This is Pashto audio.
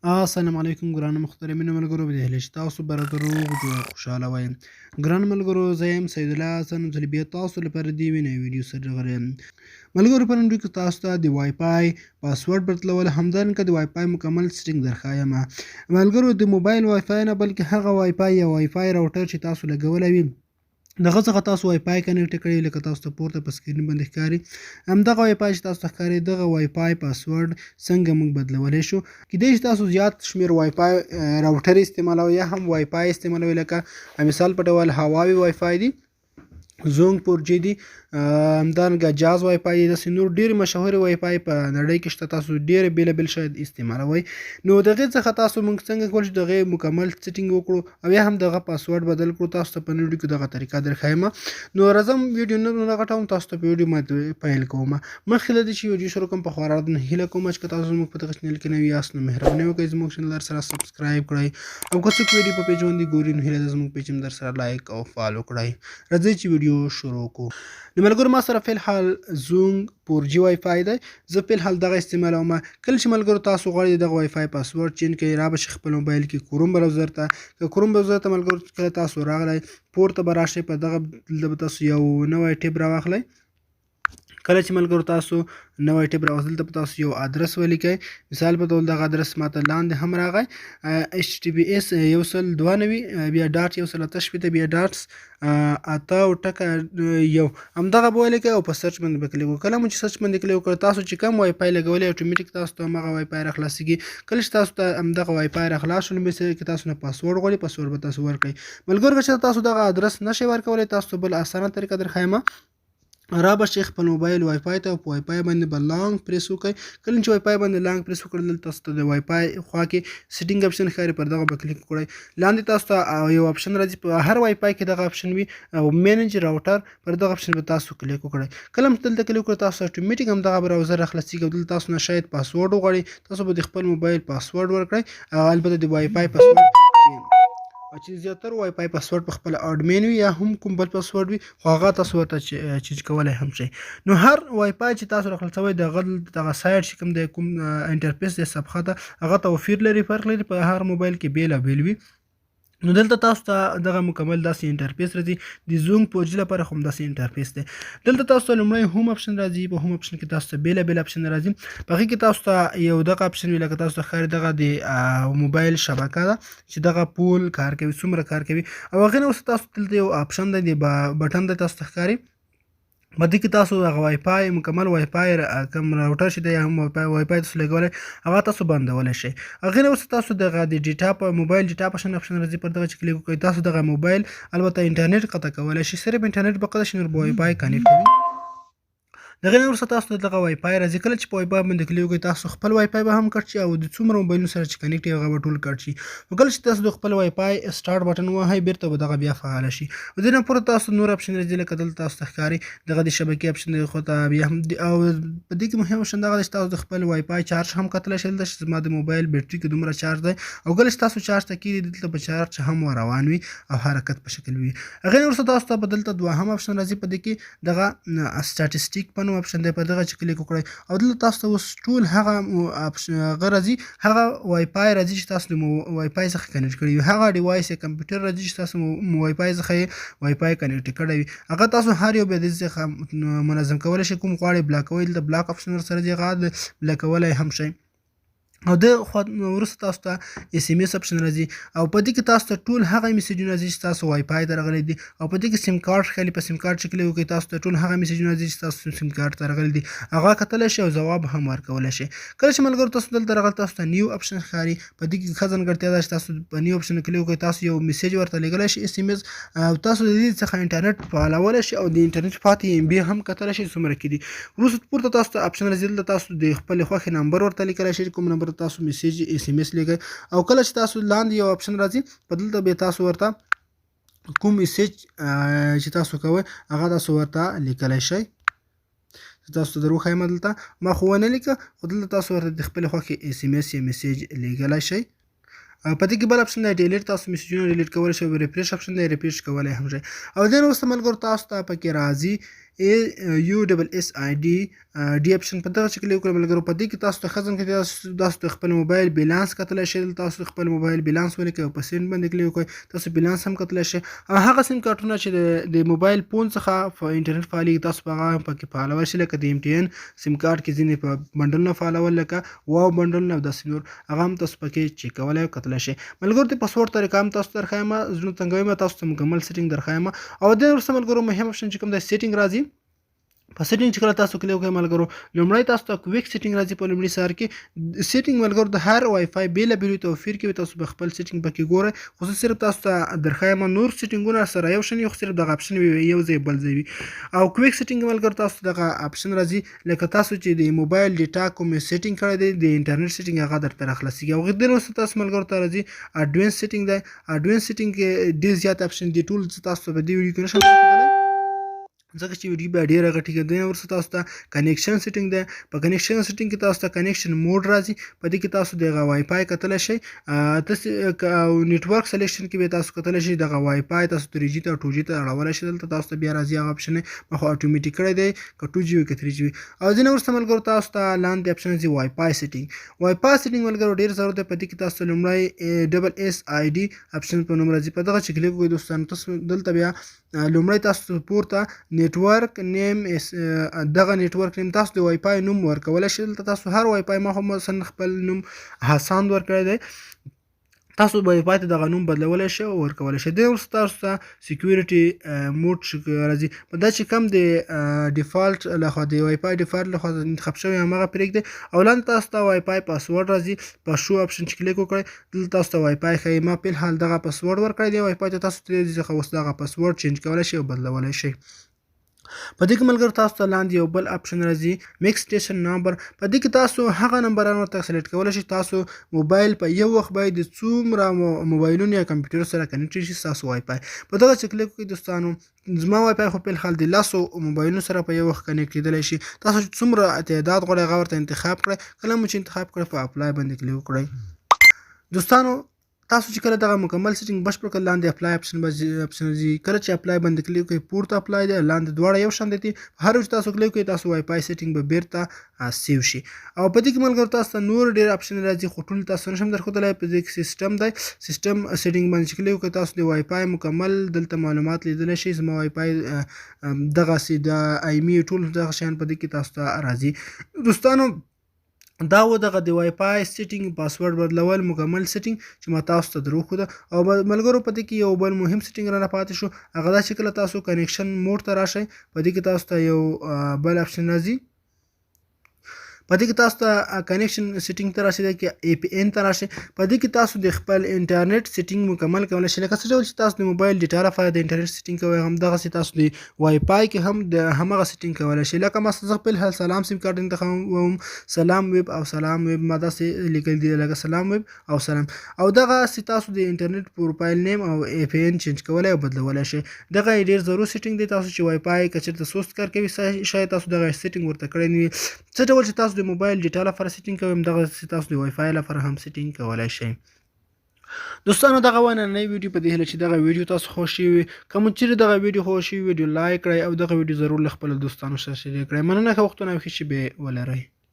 السلام علیکم ګرانو محترمینو ملګرو، په دې هیله چې تاسو برابر، روغ، جوړ او خوشحاله وئ. ګران ملګرو، زه یم سید الله حسن، ځل بیا تاسو لپاره د یوې نوې ویډیو سره راغلی یم. ملګرو، په نن ویډیو کې تاسو ته د وای فای پاسورډ بدلول، همدارنګه د وای فای مکمل سیټینګ درښایم. ملګرو، د موبایل وای فای نه، بلکې هغه وای فای یا وای فای راوټر چې تاسو لګولی وي، دغه څخه تاسو وای فای کنیکټ کړئ، لکه تاسو ته پورته په سکرین باندې ښکاري. همدغه وای فای چې تاسو ته ښکاري، دغه وای فای پاسورډ څنګه موږ بدلولی شو؟ کیدای شي تاسو زیات شمېر وای فای راوټر استعمالوئ یا هم وای فای استعمالوئ، لکه مثال په ډول هواوي وای فای دي، زونګ 4G دي، همدارنګه جاز وای فای دي، داسې نور ډېرې مشهورې وای فای په نړۍ کې شته. تاسو ډېرې بېلابېل شاید استعمالوئ. نو دغې څخه تاسو موږ څنګه کولی شو دغې مکمل سیټینګ وکړو او یا هم دغه پاسورډ بدل کړو؟ تاسو ته په نن ویډیو کې دغه طریقه درښایم. نو راځم، ویډیو نه غټوم، تاسو ته په ویډیو باندې پیل کوم. مخکې له دې چې ویډیو شروع کوم، په خورا درنه هیله کوم چې که تاسو زموږ په دغه چینل کې نوي یاست، نو مهرباني وکړئ زموږ چینل در سره سبسکرایب کړئ، او که څوک ویډیو په پیج باندې ګوري، نو هیله ده زموږ پیج هم در سره لایک او فالو کړئ. راځئ چې ویډیو شروع کړو. نو ملګرو، ما سره فی الحال زونګ 4G وای فای دی، زه فی الحال دغه استعمالوم. کله چې ملګرو تاسو غواړئ دغه وای فای پاسورډ چینج کړئ، را به شئ خپل موبایل کې کروم براوزر ته. که کروم براوزر ته ملګرو کله تاسو راغلی، پورته به راشئ، په دغه دلته به تاسو یو نوی ټیب راواخلئ. کله چې ملګرو تاسو نوی ټیب راوست، دلته به تاسو یو ادرس ولیکئ. مثال په ډول دغه ادرس ماته لاندې هم راغی، اچ ټي پي اس 192 بیا ډاټ 168 بیا ډاټ 8.1، همدغه به ولیکئ او په سرچ باندې به کلیک وکړئ. کله مو چې سرچ باندې کلیک وکړ، تاسو چې کوم وای فای لګولی، اتوماتیک تاسو ته همغه وای فای راخلاصېږي. کله چې تاسو ته همدغه وای فای راخلاص شو، نو بیا کې تاسو نه پاسورډ غواړي، پاسورډ به تاسو ورکړئ. ملګرو، که چېرته تاسو دغه ادرس نشئ ورکولی، تاسو ته بل اسانه طریقه درښایم. را به شئ خپل موبایل وای فای ته او په وای فای باندې به لانګ پریس وکړئ. کله چې وای فای باندې لانګ پریس وکړئ، دلته تاسو ته د وای فای خوا کې سیټینګ اپشن ښکاري، پر دغه به کلیک وکړئ. لاندې تاسو ته یو اپشن راځي، په هر وای فای کې دغه اپشن وي، او منیج راوټر، پر دغه اپشن به تاسو کلیک وکړئ. کله چې دلته کلیک وکړئ، تاسو اتوماتیک هم دغه براوزر راخلاصیږي او دلته تاسو نه شاید پاسورډ وغواړي. تاسو به د خپل موبایل پاسورډ ورکړئ، البته د وای فای پاسورډ چې زیاتره وای فای پاسورډ په خپل اډمین وي یا هم کوم بل پاسورډ وي، خو هغه تاسو ورته چینج کولی هم شئ. نو هر وای فای چې تاسو راخلاصوئ، دغه دغه سایت چې کوم دی، کوم انټرفیس دی، صفحه ده، هغه توفیر لري، فرق لري، په هر موبایل کې بېلابېل وي. نو دلته تاسو ته دغه مکمل داسې انټرفیس راځي. د زونګ 4G لپاره هم داسې انټرفیس دی. دلته تاسو ته لومړی هوم اپشن راځي. په هوم اپشن کې تاسو ته بېلابېل اپشن راځي. په هغې کې تاسو ته یو دغه اپشن وي، لکه تاسو ته ښکاري، دغه د موبایل شبکه ده چې دغه پول کار کوي، څومره کار کوي. او هغې نه وروسته تاسو دلته یو اپشن دی، د بټن دی، تاسو ته ښکاري. په دې کې تاسو هغه وای فای، مکمل وای فای کوم راوټر چې دی یا هم وای فای تاسو لګولی، هغه تاسو بندولی شئ. هغې نه وروسته تاسو دغه د ډیټا په موبایل ډیټا په شان اپشن راځي، پر دغه چې کلیک وکړئ، تاسو دغه موبایل البته انټرنیټ قطع کولی شئ. صرف انټرنیټ به قطع شي، نور به وای فای کنیکټ وي. دغه نه وروسته تاسو ته دغه وای فای راځي. کله چې په وای فای باندې کلیک وکړئ، تاسو خپل وای فای به هم کټ شي او د څومره موبایلونو سره چې کنیکټ یې، هغه به ټول کټ شي. نو کله چې تاسو د خپل وای فای سټارټ بټن ووهئ، بیرته به دغه بیا فعاله شي. او دې نه پورته تاسو نور اپشن راځي، لکه دلته تاسو ته ښکاري، دغه د شبکې اپشن دی خو ته بیا هم. او په دې کې مهم اپشن دغه دی چې تاسو د خپل وای فای چارج هم کتلی شئ. دلته چې زما د موبایل بیټري کې دومره چارج دی، او کله چې تاسو چارج ته کېږدئ، دلته به چارج هم ور روان وي او حرکت په شکل وي. هغې نه وروسته تاسو ته په دلته دوهم اپشن راځي. په دې کې دغه سټاتستیک په نوم اپشن دی، په دغه چې کلیک وکړئ او دلته تاسو ته اوس ټول هغه اپشن هغه راځي، هغه وای فای راځي چې تاسو د وای فای څخه کنیکټ کړی وي، هغه ډیوایس یا کمپیوټر راځي چې تاسو وای فای څخه یې وای فای کنیکټ کړی وي. هغه تاسو هر یو بیا د څخه منظم کولی شئ. کوم غواړئ بلاک کوئ، دلته بلاک اپشن ورسره دی، هغه بلاک کولی هم شئ. او د خو وروسته تاسو ته اس ام اس اپشن راځي، او په دې کې تاسو ته ټول هغه میسجونه راځي چې تاسو وای فای ته راغلي دي. او په دې کې سیم کارت ښکاري، په سیم کارت چې کلیک وکړئ، تاسو ته ټول هغه میسجونه راځي چې تاسو سیم کارت ته راغلي دي، هغه کتلی شئ او ځواب هم ورکولی شئ. کله چې ملګرو تاسو دلته راغلی، تاسو ته نیو اپشن ښکاري. په دې کې ښه ځانګړتیا ده چې تاسو په نیو اپشن کلیک وکړئ، تاسو یو میسج ورته لیږلی شئ، اس ام اس، او تاسو د دې څخه انټرنیټ فعالولی شئ او د انټرنیټ پاتې ام بي هم کتلی شئ څومره کې دي. وروسته پورته تاسو ته اپشن راځي. دلته تاسو د خپلې خوښې نمبر ورته لیکلی شئ، کوم نمبر ته تاسو میسج اس ام اس لیږئ. او کله چې تاسو لاندې یو اپشن راځي، په دلته به تاسو ورته کوم میسج چې تاسو کوئ، هغه تاسو ورته لیکلی شئ. تاسو ته در وښایم، دلته ما خو ونه لیکه، خو دلته تاسو ورته د خپلې خوښې اس ام اس یا میسج لیږلی شئ. په دې کې بل اپشن دی ډیلیټ، تاسو میسجونه ډیلیټ کولی شئ، او ریفریش اپشن دی، ریفریش کولی هم شئ. او دې وروسته ملګرو تاسو ته پکې راځي ای یو ډبل اس آی ډي ډي اپشن په دغه شکل وکړئ. ملګرو، په دې کې تاسو ته ښه ځم کې تاسو د خپل موبایل بیلانس کتلی شئ. تاسو خپل موبایل بیلانس ولیکئ او په سینډ باندې کلیک وکړئ، تاسو بیلانس هم کتلی شئ. او هغه سیم کارتونه چې د موبایل فون څخه انټرنیټ فعالېږي، تاسو په هغه هم پکې فعالولی شئ، لکه د ایم ټي این سیم کارت کې ځینې په بنډلونه فعالول، لکه واو بنډلونه او داسې نور، هغه هم تاسو پکې چک کولی او کتلی شئ. ملګرو، د پاسورډ طریقه هم تاسو ته درښایم، زړه تنګوي ما، تاسو ته مکمل سیټینګ درښایم. او د وروسته ملګرو، مهم اپشن چې کوم دی، سیټینګ راځي. په سیټینګ چې کله تاسو کلیک وکړئ ملګرو، لومړی تاسو ته کویک سیټینګ راځي. په لومړي سر کې سیټینګ ملګرو د هر وای فای بیلابیلو توفیر کوي، تاسو به خپل سیټینګ پکې ګورئ، خو زه صرف تاسو ته درښایم. نور سیټینګونه سره یو شان، خو صرف دغه اپشن وي یو ځای بل ځای وي. او کویک سیټینګ ملګرو تاسو ته دغه اپشن راځي، لکه تاسو چې د موبایل ډیټا کوم سیټینګ کړی دی، د انټرنیټ سیټینګ، هغه درته راخلاصیږي. او دې وروسته تاسو ملګرو ته راځي اډوانس سیټینګ دی. اډوانس سیټینګ کې ډیر زیات اپشن دي، ټول تاسو ته په دې ویډیو کې نشم درښودلی، ځکه چې ویډیو بیا ډیره غټیږي. د وروسته تاسو ته کنیکشن سیټینګ ده. په کنیکشن سیټینګ کې تاسو ته کنیکشن موډ راځي. په دې کې تاسو دغه وای فای کتلی شئ تاسو، او نیټورک سلیکشن کې به تاسو کتلی شئ دغه وای فای تاسو 3G ته او 2G ته اړولی شئ. دلته تاسو ته بیا راځي هغه اپشن، ما خو اتوماتیک کړی دی، که 2G وي که 3G وي. او ځینې وروسته ملګرو تاسو ته لاندې اپشن راځي وای فای سیټینګ. وای فای سیټینګ ملګرو ډیر ضرورت دی. په دې کې تاسو لومړی ډبل اس آی ډي اپشن په نوم راځي، په دغه چې کلیک وکړئ دوستانو، تاسو دلته بیا لومړی تاسو پورته نیټورک نیم، دغه نیټورک نیم تاسو د وای فای نوم ورکولی شئ. دلته تاسو هر وای فای، ما خو مثلا خپل نوم حسان ورکړی دی، تاسو وای فای ته دغه نوم بدلولی شئ او ورکولی شئ. د وروسته تاسو ته سکیورټي موډ راځي. په دا چې کوم د ډیفالت لخوا د وای فای ډیفالت لخوا انتخاب شوی، هماغه پرېږدئ. او لاندې تاسو ته وای فای پاسورډ راځي. په شو اپشن چې کلیک وکړئ، دلته تاسو ته وای فای ښایي. ما په الحال دغه پاسورډ ورکړی دی وای فای ته، تاسو ترې څخه اوس دغه پاسورډ چینج کولی شئ او بدلولی شئ. په دې کې ملګرو تاسو ته لاندې یو بل اپشن راځي، میکس سټیشن نمبر. په دې کې تاسو هغه نمبران ورته سلیکټ کولی شئ، تاسو موبایل په یو وخت باید د څومره موبایلونو یا کمپیوټر سره کنیکټ شي تاسو وای فای. په دغه چې کلیک وکړئ دوستانو، زما وای فای خو په الحال د 10 موبایلونو سره په یو وخت کنیکټ کېدلی شي. تاسو چې څومره تعداد غواړئ، هغه ورته انتخاب کړئ. کله مو چې انتخاب کړئ، په اپلای باندې کلیک وکړئ. دوستانو، تاسو چې کله دغه مکمل سیټینګ بشپړ کړ، لاندې اپلای اپشن به اپشن راځي. کله چې اپلای باندې کلیک وکړئ، پورته اپلای دی، لاندې دواړه یو شان دي. هر چې تاسو کلیک وکړئ، تاسو وای فای سیټینګ به بیرته سیو شي. او په دې کې ملګرو تاسو ته نور ډیر اپشن راځي، خو ټول تاسو نشم درښودلی. په دې کې سیستم دی، سیستم سیټینګ باندې چې کلیک وکړئ، تاسو د وای فای مکمل دلته معلومات لیدلی شئ. زما وای فای دغسې د ایمي ټول دغه شیان په دې کې تاسو ته راځي. دوستانو، دا و دغه د وای فای سیټینګ پاسورډ بدلول مکمل سیټینګ چې ما تاسو ته دروښوده. او ملګرو، په دې کې یو بل مهم سیټینګ رانه پاتې شو، هغه دا چې کله تاسو کنیکشن موډ ته راشئ، په دې کې تاسو ته یو بل اپشن راځي. په دې کې تاسو ته کنیکشن سیټینګ ته راشئ، کې ای پی ان ته راشئ. په دې کې تاسو د خپل انټرنیټ سیټینګ مکمل کولی شئ، لکه څه ډول چې تاسو د موبایل ډیټا لپاره د انټرنیټ سیټینګ کوئ، همدغسې تاسو د وای فای کې هم د همغه سیټینګ کولی شئ. لکه مثلا زه خپل سلام سیم کارت انتخابوم، سلام ویب او سلام ویب ما داسې لیکل دي، لکه سلام ویب او سلام، او دغه تاسو د انټرنیټ پروفایل نیم او ای پی ان چینج کولی او بدلولی شئ. دغه ډیر ضرور سیټینګ دی. تاسو چې وای فای که چېرته سست کار کوي، شاید تاسو دغه سیټینګ ورته کړی نه وي. څه ډول چې تاسو د موبایل ډیټا لپاره سیټینګ کوئ، همدغسې تاسو د وای فای لپاره هم سیټینګ کولی شئ. دوستانو، دغه وه نننۍ ویډیو. په دې هیله چې دغه ویډیو تاسو خوښ شوي وي. که مو چیرې دغه ویډیو خوښ شوي، ویډیو لایک کړئ او دغه ویډیو ضرور له خپلو دوستانو سره شریک کړئ. مننه، ښه وختونه او ښې شېبې ولرئ.